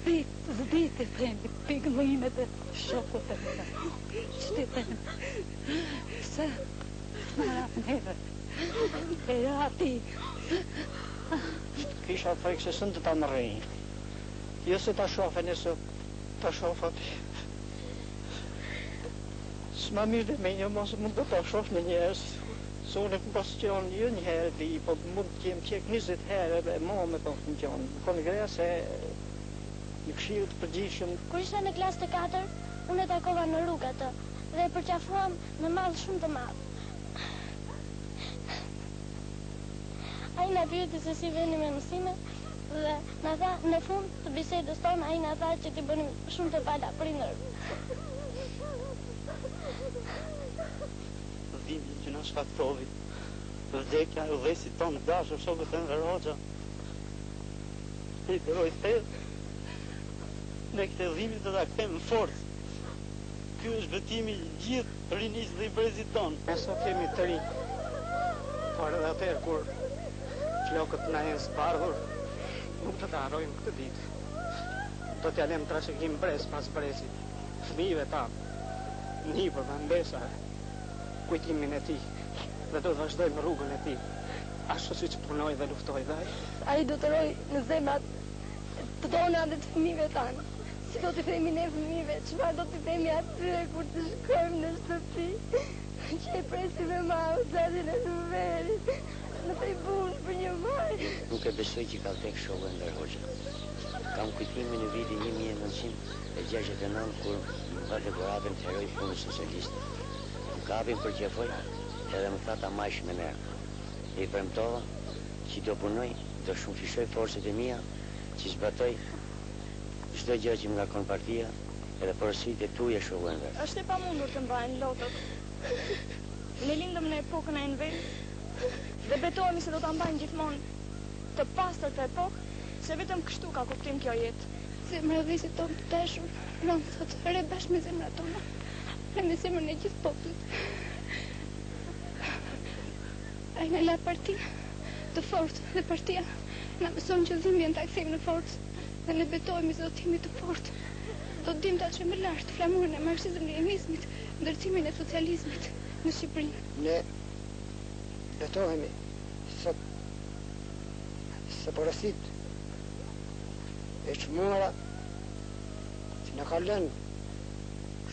S'di, s'di t'i themi pikëllimet e shokut Enver. Ç't'i themi? Se s'na ra neve. I ra atij. Kisha frikë se s'do ta mërrij. Jo se ta shoh nesër, ta shoh aty. S'ma mirë dhe me një mos mund do ta shoh në njerëz. Se unë kom pas qenë jo një herë di, po mund të jem qek 20 herë e mo me kom qenë. Në kongrese, në këshill të përgjithshëm. Kur isha në klasë të katërt, unë e takova në rrugë atë dhe e përqafuam me mall shumë të madh. Ai na pyeti se si venim me mësime dhe na tha në fund të bisedës tonë ai na tha që t'i bënim shumë të pala prindërve. Dhimbjen që na shkaktoi vdekja e udhëheqësit tonë të dashur shokut Enver Hoxha. I duroj thellë. Ne këtë dhimbje do ta kthejmë në forcë. Ky është betimi i gjithë rinisë dhe i brezit tonë. Ne sot jemi të rinj, por edhe atëherë kur flokët na jenë zbardhur, nuk do ta harrojmë këtë ditë. Do t'ia lëmë trashëgim brez pas brezit, fëmijëve tanë, nipërve, mbesave, kujtimin e tij dhe do të vazhdojmë rrugën e tij, ashtu siç punoi dhe luftoi dhe ai. Ai do të rrojë në zemrat tona dhe të fëmijëve tanë. Si do t'i themi ne fëmijëve, çfarë do t'i themi atyre kur të shkojmë në shtëpi, që e presim me mall xhaxhin Enverin në tribunë për një maj. Nuk e besoj që ka vdek shoku Enver Hoxha. Kam kujtimin në vitin 1969 kur më dha dekoratën Heroi i Punës Socialiste. Më kapi më përqafoi edhe më tha ta majsh me ner. I premtova që do punoj, do shumëfishoj forcat e mia, që zbatoj çdo gjë që më ngarkon partia edhe porositë e tuja shoku Enver. Është e pamundur të mbahen lotët. Ne lindëm në epokën e Enverit dhe betohemi se do ta mbajmë gjithmonë të pastër këtë epokë, se vetëm kështu ka kuptim kjo jetë. Zemra e udhëheqësit tonë të dashur rron sot rreh bashkë me zemrat tona, rreh me zemrën e gjithë popullit. Ai na la partinë të fortë dhe partia na mëson që dhimbjen ta kthejmë në forcë dhe ne betohemi se do të jemi të fortë. Do të dimë ta çojmë lart flamurin e marksizëm-leninizmit, ndërtimin e socializmit në Shqipëri. Ne betohemi sot se porositë e çmuara që na ka lënë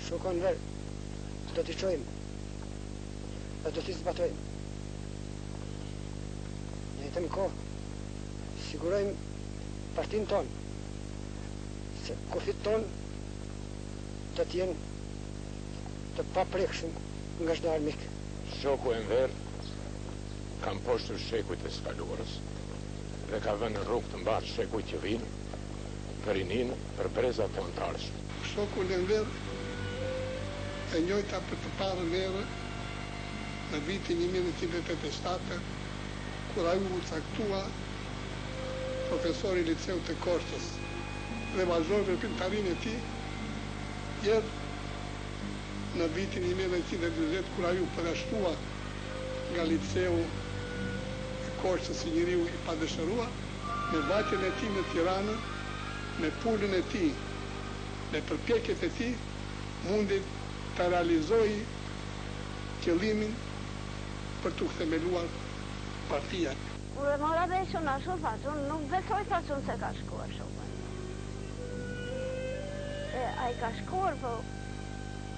shoku Enver do t'i çojmë dhe do t'i zbatojmë. Në njëjtën kohë, sigurojmë partinë tonë se kufijtë tonë do të jenë të paprekshëm nga çdo armik. Shoku Enver ka mposhtur shekujt e së kaluarës dhe ka vënë në rrugë të mbarë shekujt që vijnë, për rininë, për brezat tonë të ardhshëm. Shokun Enver e njojta për të parën herë në vitin 1987, kur ai u caktua profesor i Liceut të Korçës dhe vazhdoi veprimtarinë e tij deri në vitin 1940 kur ai u përjashtua nga Liceu i Korçës si njeriu i padëshiruar, me vajtjen e tij në Tiranë, me punën e tij, me përpjekjet e tij, mundi ta realizojë qëllimin për t'u themeluar partia. Kur e mora vesh unë ashtu thashë, unë nuk besoj thashë unë se ka shkuar shoku Enver. Se ai ka shkuar, po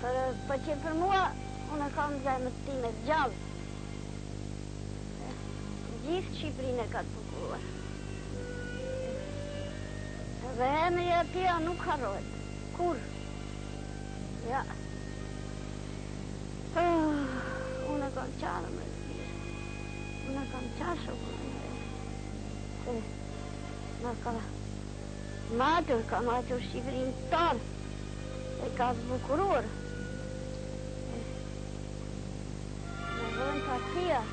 për po që për mua unë e kam në zemër time gjallë. Gjithë Shqipërinë e ka zbukuruar. Dhe emri i tij nuk harrohet. Kurrë. Ja. Oh, unë e kam qarë me zbirë. Unë e kam qarë shokun Enver. Se na ka matur, ka matur Shqipërinë tonë. E ka zbukuruar. Na rron partia.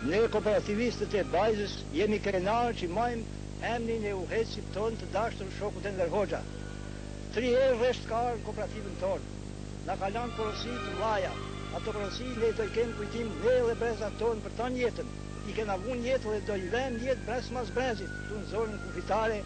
Ne kooperativistët e Bajzës jemi krenarë që majmë emrin e udhëheqësit tonë të dashur shokut Enver Hoxha. Tri herë rresht ka ardhur në kooperativën tonë. Na ka lanë porosi të mdhaja. Ato porosi ne do i kemë kujtim ne dhe brezat tonë për tanë jetën. I kena vu në jetë dhe do i vemë në jetë brez mas brezit, këtu në zonën kufitare.